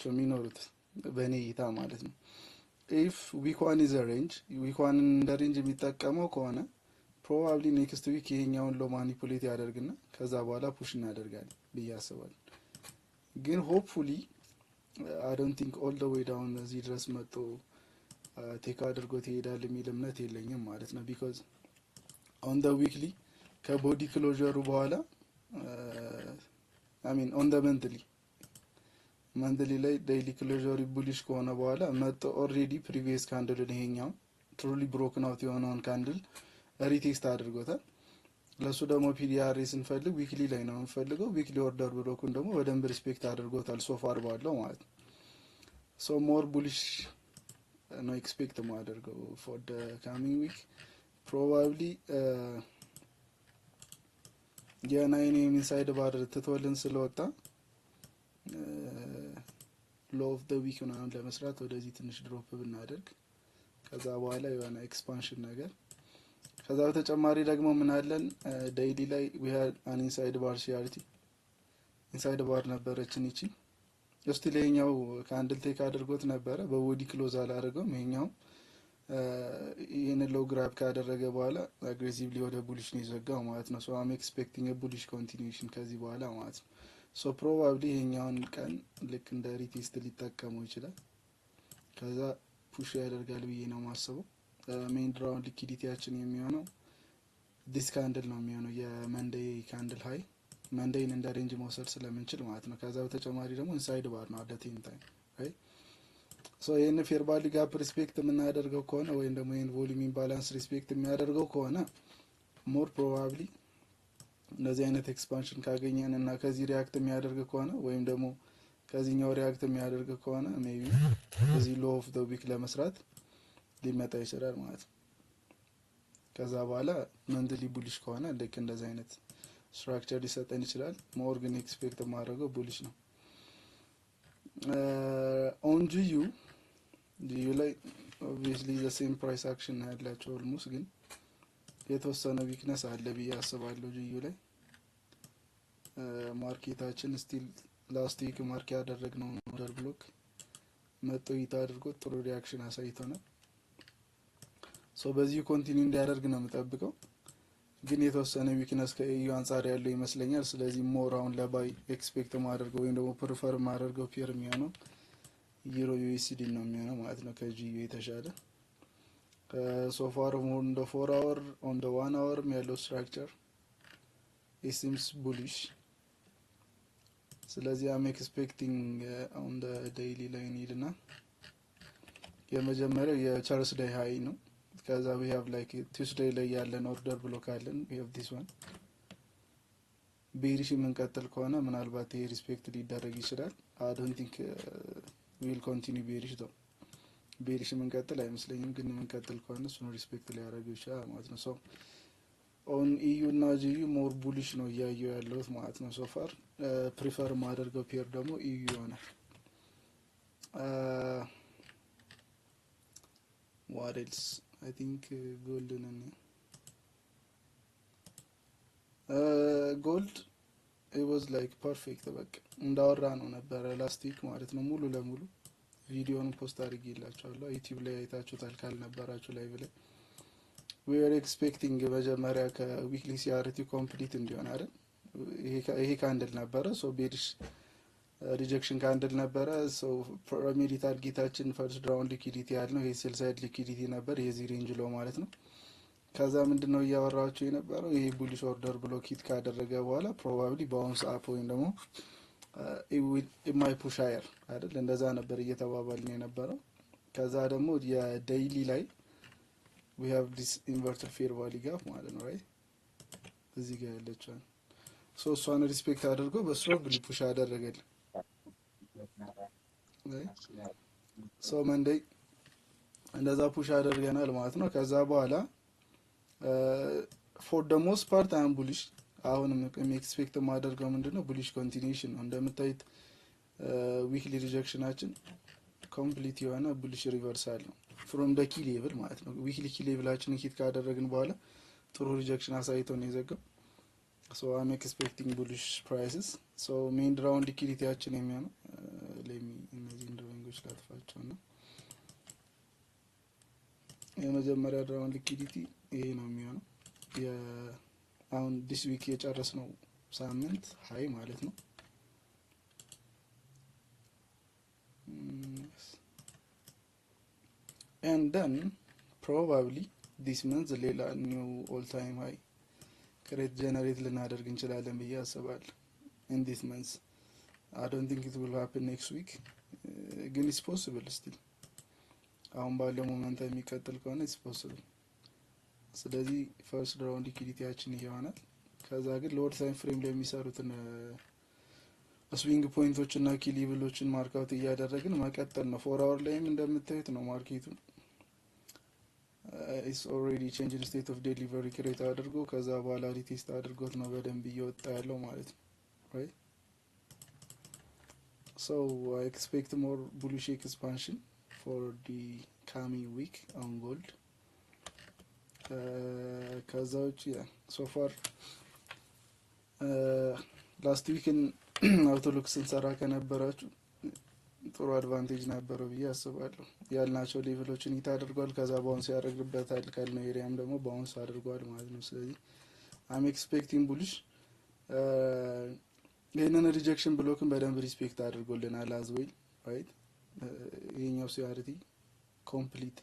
ናቸው የሚኖሩት በእኔ እይታ ማለት ነው። If week one is range፣ week one ን እንደ range የሚጠቀመው ከሆነ probably next week ይሄኛውን low manipulate ያደርግና ከዛ በኋላ push እናደርጋለን ብዬ አስባለሁ። ግን hopefully I don't think all the way down እዚህ ድረስ መጥቶ take አድርጎት ይሄዳል የሚል እምነት የለኝም ማለት ነው። Because on the weekly ከ body closure ኡ በኋላ፣ I mean on the monthly ላይ daily closure ኡ bullish ከሆነ በኋላ መጥቶ already previous candle ን፣ ይሄኛው truly broken out የሆነውን candle retest አድርጎታል። ለእሱ ደግሞ PD array ስንፈልግ weekly ላይ ነው የምንፈልገው። Weekly order block ኡን ደግሞ በደንብ respect አድርጎታል so far ባለው ማለት ነው። So more bullish ነው expect የማደርገው for the coming week። Probably የ 9 AM inside bar ትቶልን ስለወጣ low of the week ምናምን ለመስራት ወደዚህ ትንሽ drop ብናደርግ ከዛ በኋላ የሆነ expansion ነገር። ከዛ በተጨማሪ ደግሞ ምን አለን? Daily ላይ we had an inside bar CRT፣ inside bar ነበረችን ይቺ። Still ይሄኛው candle take አድርጎት ነበረ፣ በ body close አላደረገውም። ይሄኛው ይህን low grab ካደረገ በኋላ aggressively ወደ bullish ነው የዘጋው ማለት ነው። So I'm expecting bullish continuation ከዚህ በኋላ ማለት ነው። So probably ይሄኛውን ቀን ልክ እንደ retest ሊጠቀመው ይችላል። ከዛ push ያደርጋል ብዬ ነው የማስበው። Main draw on liquidity ያችን የሚሆነው this candle ነው የሚሆነው፣ የ Monday candle high። Monday ን እንደ range መውሰድ ስለምንችል ማለት ነው። ከዛ በተጨማሪ ደግሞ inside bar ነው at same time, right? So ይህን fair value gap respect የምናደርገው ከሆነ ወይም ደግሞ ይህን volume imbalance respect የሚያደርገው ከሆነ more probably እንደዚህ አይነት expansion ካገኘን እና ከዚህ react የሚያደርግ ከሆነ ወይም ደግሞ ከዚህኛው react የሚያደርግ ከሆነ maybe እዚህ low of the week ለመስራት ሊመጣ ይችላል ማለት ነው። ከዛ በኋላ monthly bullish ከሆነ ልክ እንደዚህ አይነት structure ሊሰጠን ይችላል። More ግን expect የማደርገው bullish ነው። On GU ላይ obviously the same price action ነው ያላቸው almost፣ ግን የተወሰነ weakness አለ ብዬ አስባለሁ። GU ላይ market ኣችን still last week mark ያደረግነው order block መጥቶ hit አድርጎ ጥሩ reaction አሳይቶናል። So በዚሁ continue እንዲያደርግ ነው የምጠብቀው። ግን የተወሰነ weakness ከ AU አንጻር ያለው ይመስለኛል። ስለዚህ more አሁን ለ buy expect ማደርገው ወይም ደግሞ prefer ማደርገው pair የሚሆነው Euro USD ነው የሚሆነው ማለት ነው ከ GU የተሻለ። So far on the 4 hour፣ on the 1 hour ም ያለው structure seems bullish። ስለዚህ I'm expecting on the daily ላይ እንሂድና የመጀመሪያው የ Thursday high ነው። ከዛ we have like Tuesday ላይ ያለን order block አለን። We have this one። Bearish የምንቀጥል ከሆነ ምናልባት ይሄ respect ሊደረግ ይችላል። I don't think we'll continue bearish though። Bearish የምንቀጥል አይመስለኝም፣ ግን የምንቀጥል ከሆነ እሱን respect ሊያደርገው ይችላል ማለት ነው። So on EU እና GU more bullish ነው እያየው ያለሁት ማለት ነው። So far prefer የማደርገው pair ደግሞ EU ይሆናል። What else? I think gold ን፣ gold was like perfect። በቃ እንዳወራ ነው ነበረ last week ማለት ነው። ሙሉ ለሙሉ ቪዲዮን post አድርጌላችኋለሁ፣ YouTube ላይ አይታችሁታል ካልነበራችሁ live ላይ። We are expecting መጀመሪያ ከ weekly CRT complete እንዲሆን አይደል? ይሄ candle ነበረ፣ so bearish rejection candle ነበረ። So primary target ኣችን first draw on liquidity ያልነው ይሄ sell side liquidity ነበር፣ የዚህ range low ማለት ነው። ከዛ ምንድን ነው እያወራችሁ የነበረው? ይሄ bullish order block hit ካደረገ በኋላ probably bounce up ወይም ደግሞ might push higher አይደል? እንደዛ ነበር እየተባባልን የነበረው። ከዛ ደግሞ የ daily ላይ we have this inverted fair value gap ማለት ነው፣ right? እዚህ ጋር ያለችዋን። So እሷን respect አድርጎ በ strong push አደረገልን። So Monday እንደዛ push አደርገናል ማለት ነው። ከዛ በኋላ for the most part I'm bullish። አሁን expect የማደርገው ምንድን ነው? Bullish continuation ነው። እንደምታዩት weekly rejection ኣችን complete የሆነ bullish reversal ነው from the key level ማለት ነው። Weekly key level ኣችንን hit ካደረግን በኋላ ጥሩ rejection አሳይቶ ነው የዘጋው። So I'm expecting bullish prices። So main draw on liquidity ያችን የሚሆነው let me እነዚህ ኦች ላጥፋቸው እና የመጀመሪያ draw on liquidity ይሄ ነው የሚሆነው፣ አሁን this week የጨረስነው ሳምንት high ማለት ነው። And then probably this month ሌላ new all time high create generate ልናደርግ እንችላለን ብዬ አስባለሁ። In this month. I don't think it will happen next week፣ ግን it's possible still። አሁን ባለው momentum የሚቀጥል ከሆነ it's possible። ስለዚህ first draw on liquidity ያችን ይሆናል። ከዛ ግን lower time frame ላይ የሚሰሩትን swing point ኦች እና key level ኦችን mark out እያደረግን መቀጠል ነው። 4 hour ላይም እንደምታዩት ነው፣ market ኡ it's already change in state of delivery create አድርጎ ከዛ በኋላ retest አድርጎት ነው በደንብ እየወጣ ያለው ማለት ነው፣ right? So I expect more bullish expansion for the coming week on gold. ከዛ ውጭ so far last week ን outlook ስንሰራ ከነበራችሁ ጥሩ advantage ነበረው ብዬ አስባለሁ። ያልናቸው level ኦችን hit አድርጓል። ከዛ bounce ያደርግበታል ካልነው area ም ደግሞ bounce አድርጓል ማለት ነው። ስለዚህ I'm expecting bullish። ይህንን rejection block ን በደንብ respect አድርጎልናል as well, right? ይሄኛው CRT complete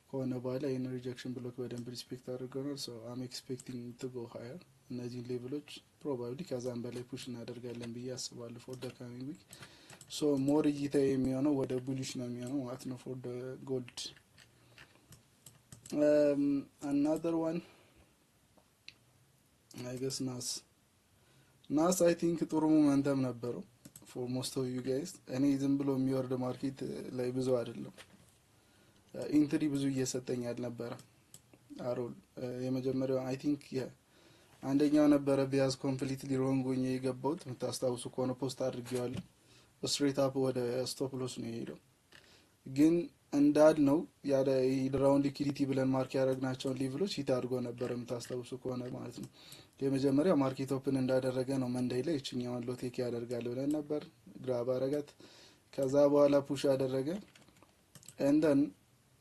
ከሆነ በኋላ ይህንን rejection block በደንብ respect አድርገናል። So I'm expecting to go higher። እነዚህን level ኦች probably ከዛም በላይ push እናደርጋለን ብዬ አስባለሁ for the coming week። So more እይታ የሚሆነው ወደ bullish ነው የሚሆነው ማለት ነው for the gold። Another one, I guess, NAS። NAS I think ጥሩ momentum ነበረው for most of you guys። እኔ ዝም ብሎ የሚወርድ market ላይ ብዙ አይደለም፣ entry ብዙ እየሰጠኝ አልነበረ አሮል። የመጀመሪያው I think አንደኛው ነበረ bias completely wrong ሆኜ የገባሁት። የምታስታውሱ ከሆነ post አድርጌዋለሁ። Straight up ወደ stop loss ነው የሄደው። ግን እንዳልነው ያለ draw on liquidity ብለን mark ያደረግናቸውን level ኦች hit አድርጎ ነበረ፣ የምታስታውሱ ከሆነ ማለት ነው። የመጀመሪያው market open እንዳደረገ ነው Monday ላይ ይችኛዋን low take ያደርጋል ብለን ነበር። Grab አረጋት። ከዛ በኋላ push ያደረገ and then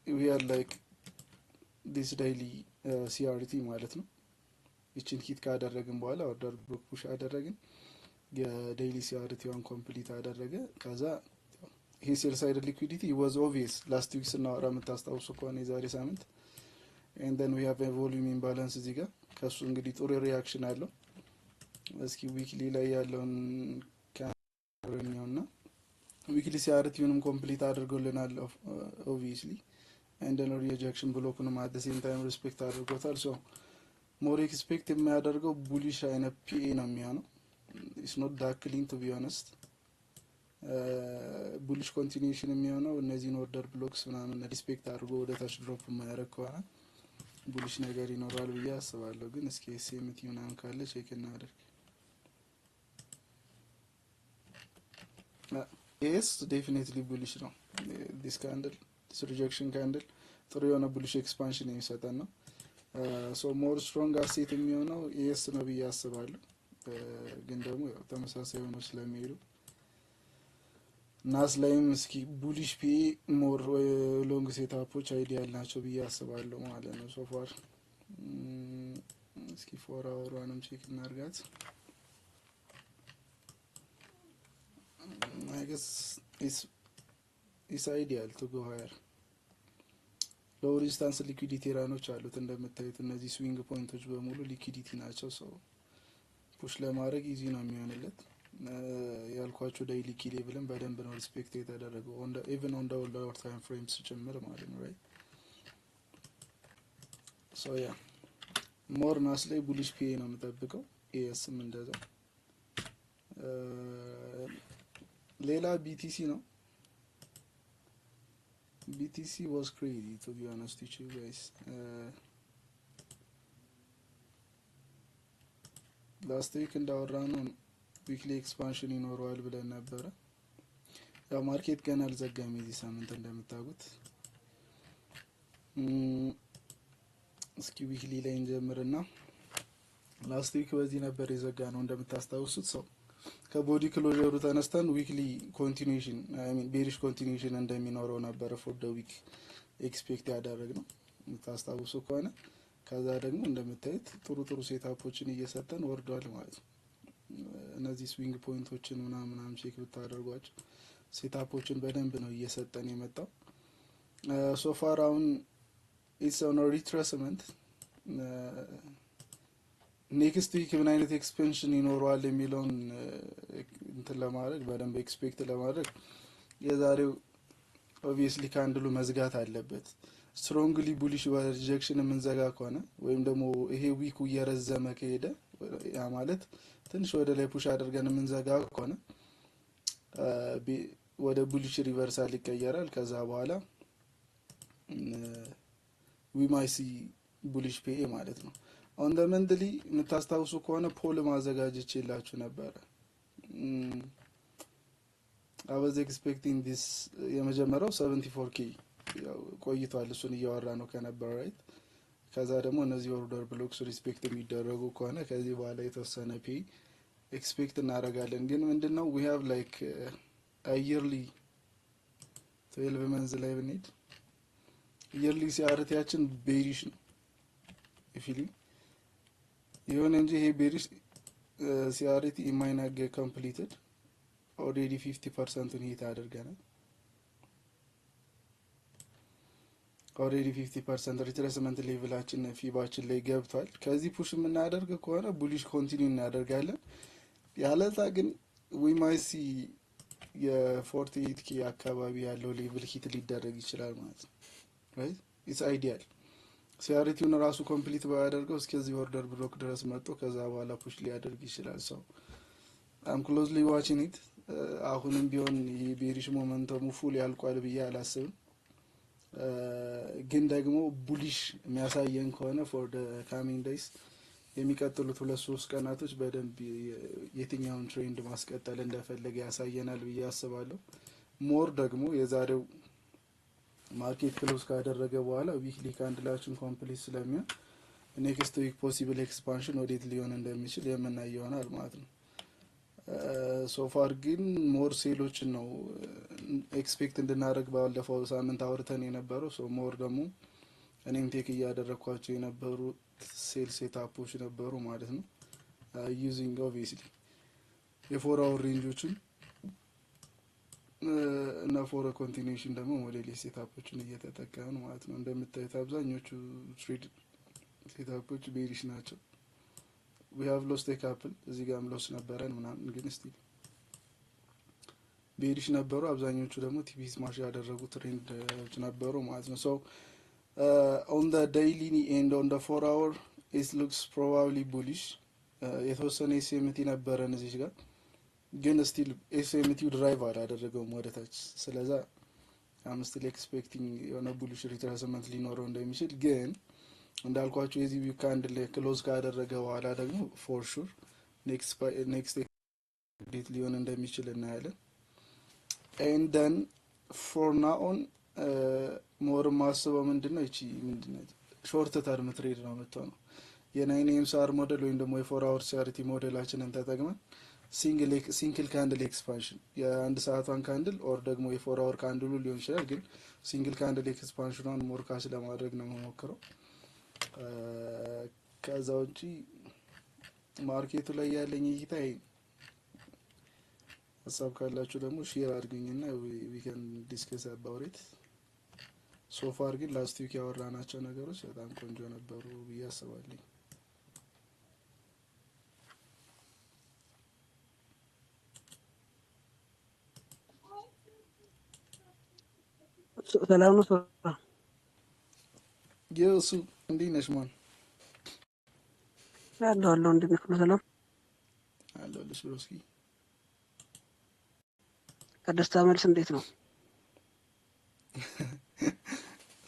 we are like this daily CRT ማለት ነው። ይችን hit ካደረግን በኋላ order block push አደረግን። የ daily CRT ዋን complete አደረገ። ከዛ ይሄ sell side liquidity was obvious last week ስናወራ የምታስታውሱ ከሆነ የዛሬ ሳምንት። And then we have volume imbalance እዚህ ጋር። ከሱ እንግዲህ ጥሩ reaction አለው። እስኪ weekly ላይ ያለውን ና weekly CRT ውንም complete አድርጎልናል obviously, and then rejection block ንም at same time respect አድርጎታል። So more expect የሚያደርገው bullish አይነት PA ነው የሚሆነው። It's not that clean, to be honest። Bullish continuation የሚሆነው እነዚህን order blocks ምናምን respect አድርጎ ወደ ታች drop የማያደርግ ከሆነ bullish ነገር ይኖራል ብዬ አስባለሁ። ግን እስኪ SMT ምናምን ካለ check እናደርግ። Yes, definitely bullish ነው። This candle, this rejection candle ጥሩ የሆነ bullish expansion የሚሰጠን ነው። So more strong asset የሚሆነው ES ነው ብዬ አስባለሁ። ግን ደግሞ ያው ተመሳሳይ ሆኖ ስለሚሄዱ NAS ላይም እስኪ bullish PA more long setup ኦች ideal ናቸው ብዬ አስባለሁ ማለት ነው። So far እስኪ 4 hour ዋንም check እናርጋት። I guess it's ideal to go higher። Low resistance liquidity run ኦች አሉት እንደምታዩት፣ እነዚህ swing point ኦች በሙሉ liquidity ናቸው። So push ለማድረግ easy ነው የሚሆንለት። ያልኳቸው daily key level ን በደንብ ነው respect የተደረገው even on lower time frames ጭምር ማለት ነው። Right, so yeah, more NAS ላይ bullish PA ነው የምጠብቀው። ES ም እንደዛው። ሌላ BTC ነው። BTC was crazy, to be honest with you guys። Last week እንዳወራነው weekly expansion ይኖረዋል ብለን ነበረ። ያው market ገና አልዘጋም የዚህ ሳምንት እንደምታውቁት። እስኪ weekly ላይ እንጀምርና last week በዚህ ነበር የዘጋነው እንደምታስታውሱት። So ከ body closure ኡ ተነስተን weekly continuation, I mean bearish continuation እንደሚኖረው ነበረ for the week expect ያደረግነው፣ የምታስታውሱ ከሆነ። ከዛ ደግሞ እንደምታዩት ጥሩ ጥሩ setup ኦችን እየሰጠን ወርዷል ማለት ነው። እነዚህ swing point ኦችን ምናምን ምናምን check ብታደርጓቸው setup ኦችን በደንብ ነው እየሰጠን የመጣው። So far አሁን it's on retracement። Next week ምን አይነት expansion ይኖረዋል የሚለውን እንትን ለማድረግ፣ በደንብ expect ለማድረግ የዛሬው obviously candle ኡ መዝጋት አለበት። Strongly bullish በ rejection የምንዘጋ ከሆነ ወይም ደግሞ ይሄ wick ኡ እየረዘመ ከሄደ፣ ያ ማለት ትንሽ ወደ ላይ push አድርገን የምንዘጋ ከሆነ ወደ bullish reversal ይቀየራል። ከዛ በኋላ we might see bullish PA ማለት ነው። On the monthly የምታስታውሱ ከሆነ poll ማዘጋጀቼላችሁ ነበረ። I was expecting this። የመጀመሪያው 74K ቆይቷል። እሱን እያወራ ነው ከነበረ፣ right? ከዛ ደግሞ እነዚህ order blocks respect የሚደረጉ ከሆነ ከዚህ በኋላ የተወሰነ PA expect እናደርጋለን። ግን ምንድን ነው፣ we have like yearly 12 months ላይ ብንሄድ yearly CRT ያችን bearish ነው ፊሊ። ይሁን እንጂ ይሄ bearish CRT might not get completed። Already 50% ኡን hit አድርገናል። Already 50% retracement level ኣችን fib ኣችን ላይ ገብቷል። ከዚህ push የምናደርግ ከሆነ bullish continue እናደርጋለን። ያለዛ ግን we might see የ 48K አካባቢ ያለው level hit ሊደረግ ይችላል ማለት ነው። Right, it's ideal CRT ውን ራሱ complete ባያደርገው እስከዚህ order block ድረስ መጥቶ ከዛ በኋላ push ሊያደርግ ይችላል። So I'm closely watching it። አሁንም ቢሆን ይህ bearish momentum ኡ full ያልቋል ብዬ አላስብም። ግን ደግሞ bullish የሚያሳየን ከሆነ for the coming days፣ የሚቀጥሉት 2-3 ቀናቶች በደንብ የትኛውን trend ማስቀጠል እንደፈለገ ያሳየናል ብዬ አስባለሁ። More ደግሞ የዛሬው market close ካደረገ በኋላ weekly candle ኣችን complete ስለሚሆን next week possible expansion ወዴት ሊሆን እንደሚችል የምናይ ይሆናል ማለት ነው። So far ግን more sell ኦችን ነው expect እንድናደርግ ባለፈው ሳምንት አውርተን የነበረው። So more ደግሞ እኔም take እያደረግኳቸው የነበሩ sell setup ኦች ነበሩ ማለት ነው። Using obviously የ 4 hour range ኦችን እና for continuation ደግሞ model setup ኦችን እየተጠቀምን ማለት ነው። እንደምታዩት አብዛኞቹ trade setup ኦች bearish ናቸው። We have lost a couple፣ እዚህ ጋርም loss ነበረን ምናምን፣ ግን still bearish ነበሩ። አብዛኞቹ ደግሞ TP smash ያደረጉ trend ኦች ነበሩ ማለት ነው። So on the daily and on the 4 hour it looks probably bullish። የተወሰነ SMT ነበረን እዚህ ጋር፣ ግን still SMT ው drive አላደረገውም ወደ ታች። ስለዛ I'm still expecting የሆነ bullish retracement ሊኖረው እንደሚችል፣ ግን እንዳልኳቸው የዚህ week candle close ካደረገ በኋላ ደግሞ for sure next date ሊሆን እንደሚችል እናያለን። And then for now on more ማስበው ምንድን ነው፣ ይቺ ምንድን short term trade ነው የምትሆነው። የ 9 AM SAR model ወይም ደግሞ የ 4 hour CRT model ኣችንን ተጠቅመን single candle expansion፣ የአንድ ሰዓቷን candle or ደግሞ የ 4 hour candle ኡ ሊሆን ይችላል። ግን single candle expansion ኗን more catch ለማድረግ ነው የምሞክረው። ከዛ ውጪ market ኡ ላይ ያለኝ እይታ ይሄ። ሀሳብ ካላችሁ ደግሞ share አድርጉኝና we can discuss about it። So far ግን last week ያወራናቸው ነገሮች በጣም ቆንጆ ነበሩ ብዬ አስባለሁ። ሰላም ነው ሶራ? የእሱ እንዴት ነሽ? ማን አለሁ አለሁ። እንዴት ነህ? ሁሉ ሰላም? አለሁልሽ broski። ከደስታ መልስ እንዴት ነው?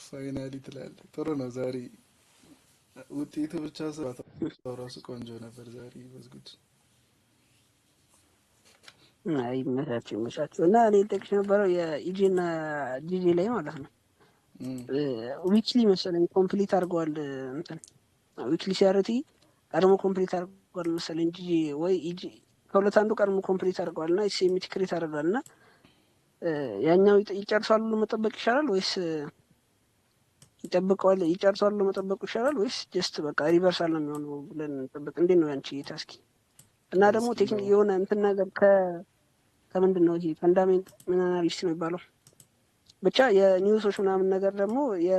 Finally ትላለህ። ጥሩ ነው። ዛሬ ውጤቱ ብቻ ሰው ራሱ ቆንጆ ነበር። ዛሬ was good። አይ ይመቻችሁ ይመቻችሁ። እና እኔ ልጠይቅሽ የነበረው የ EJ እና GJ ላይ ማለት ነው። Weekly መሰለኝ complete አድርገዋል። እንትን weekly CRT ቀድሞ complete አድርገዋል መሰለኝ GJ ወይ EJ። ከሁለት አንዱ ቀድሞ complete አድርገዋል እና SMT create አድርገዋል እና ያኛው ይጨርሳሉ ብሎ መጠበቅ ይሻላል ወይስ ይጠብቀዋል ይጨርሳሉ ብሎ መጠበቁ ይሻላል ወይስ just በቃ reversal ነው የሚሆነው ብለን እንጠብቅ? እንዴት ነው ያንቺ እይታ እስኪ? እና ደግሞ እስኪ ቴክኒክ እንደው የሆነ እንትን ነገር ከምንድን ነው ይሄ fundament ምን analyst ነው የሚባለው፣ ብቻ የ news ኦች ምናምን ነገር ደግሞ የ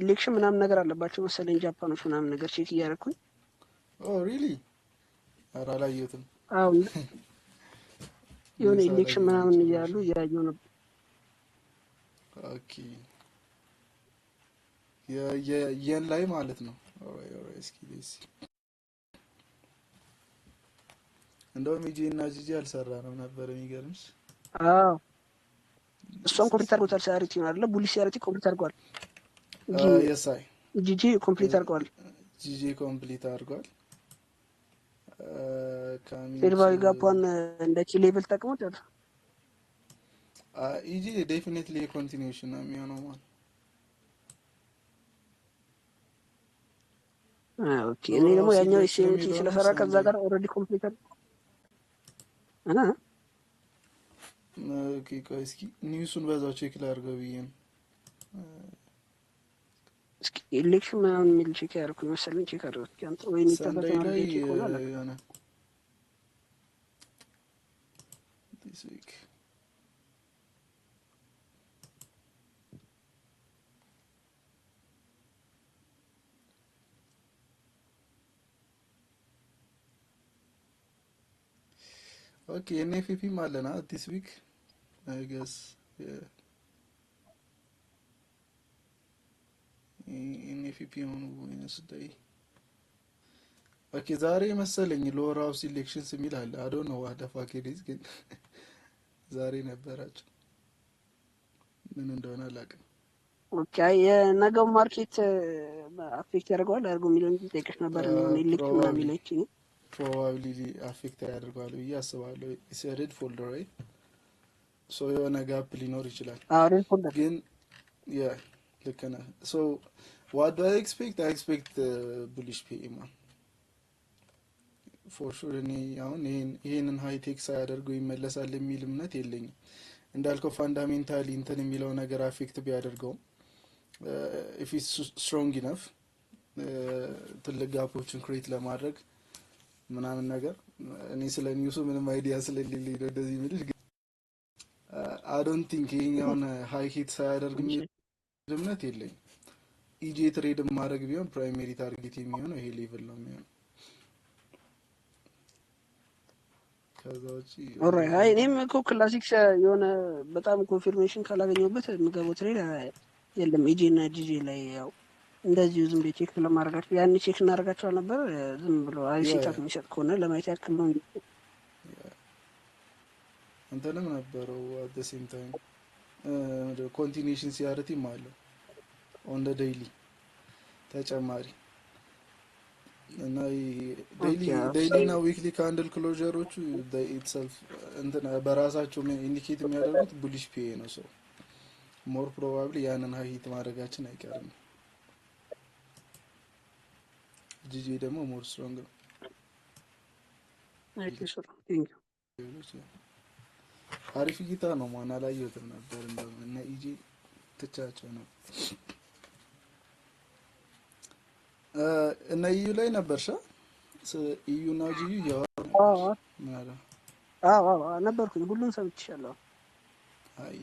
election ምናምን ነገር አለባቸው መሰለኝ ጃፓኖች ምናምን ነገር check እያደረኩኝ። Oh really? ኧረ አላየሁትም። አሁን የሆነ news election አላየሁም ምናምን ጭራሽ። እያሉ እያየሁ ነበር። Okay፣ የን ላይ ማለት ነው። Alright, alright፣ እስኪ let's see። እንደውም EJ እና GJ አልሰራንም ነበር፣ የሚገርምሽ። አዎ፣ እሷም complete አድርጎታል። CRT ነው አይደለ? Bullish CRT complete አድርገዋል። Yes, አይ GJ complete አድርገዋል። GJ complete አድርጓል። Coming Fair value gap ኧን እንደ key level ጠቅሞ ጨርሷል። EJ definitely continuation ነው የሚሆነው ማለት Okay፣ እኔ Lower ደግሞ house ያኛው election SMT የሚለውንም ስለሰራ ከዛ Sunday ጋር already complete እ Okay፣ ቆይ እስኪ news ኡን በዛው check ላድርገው ብዬ ነው። እስኪ election ምናምን የሚል check ያደረኩኝ መሰለኝ። Check አድርገው እስኪ አንተ፣ ወይ የተሳሳተ Sunday ላይ መረጃ check ሆነ አላውቅም። የሆነ this week፣ okay፣ NFP ም አለና this week, I guess. NFP የሆኑ Wednesday፣ okay፣ ዛሬ መሰለኝ lower house elections የሚል አለ። I don't know what the fuck it is፣ ግን ዛሬ ነበራቸው፣ ምን እንደሆነ አላውቅም። Okay፣ አይ የነገው market affect ያደርገዋል አድርጎ የሚለውን ጠይቀሽ ነበር። እኔ የሆነ election ምናምን Probably የሚል አይቼ ነው። Probably affect ያደርገዋል ብዬ አስባለሁ። It's red folder, right? So የሆነ gap ሊኖር ይችላል። አዎ፣ red folder። ግን yeah፣ ልክ ነህ። So what do I expect? I expect bullish PA man for sure። እኔ አሁን ይሄንን high take ሳያደርገው ይመለሳል የሚል እምነት የለኝም። እንዳልከው fundamentally እንትን የሚለው ነገር affect ቢያደርገውም if it's strong enough ትልቅ gap ኦችን create ለማድረግ ምናምን ነገር፣ እኔ ስለ news ኡ ምንም idea ስለሌለኝ ነው እንደዚህ የሚልሽ። I don't think ይሄኛውን high hit ሳያደርግ የሚል እምነት የለኝም። EJ trade ማድረግ ቢሆን primary target የሚሆነው ይሄ level ነው የሚሆነው። ከዛ ውጪ Alright፣ አይ እኔም እኮ classic የሆነ በጣም confirmation ካላገኘሁበት የምገባው trade የለም። EJ እና GJ ላይ ያው እንደዚሁ ዝም ብዬ check ለማድረጋቸው ያን check እናደርጋቸው አልነበር፣ ዝም ብሎ አሪፍ setup የሚሰጥ ከሆነ ለማየት ያክል ነው እንጂ። እንትንም ነበረው፣ at the same time continuation CRT ም አለው on the daily ተጨማሪ እና daily daily እና weekly candle closure ኦቹ itself እንትን በራሳቸው indicate የሚያደርጉት bullish PA ነው። So more probably ያንን high hit ማድረጋችን አይቀርም። GJ ደግሞ more strong ነው። Thank you. ሌሎች አሪፍ እይታ ነው። ማን አላየሁትም ነበር፣ እንደውም እነ EJ ትቻቸው ነው። እነ EU ላይ ነበርሻ? EU እና GU እያወሩ ነበር። ምን አለ? አዎ፣ ነበርኩኝ። ሁሉን ሰምቼሻለሁ። አይ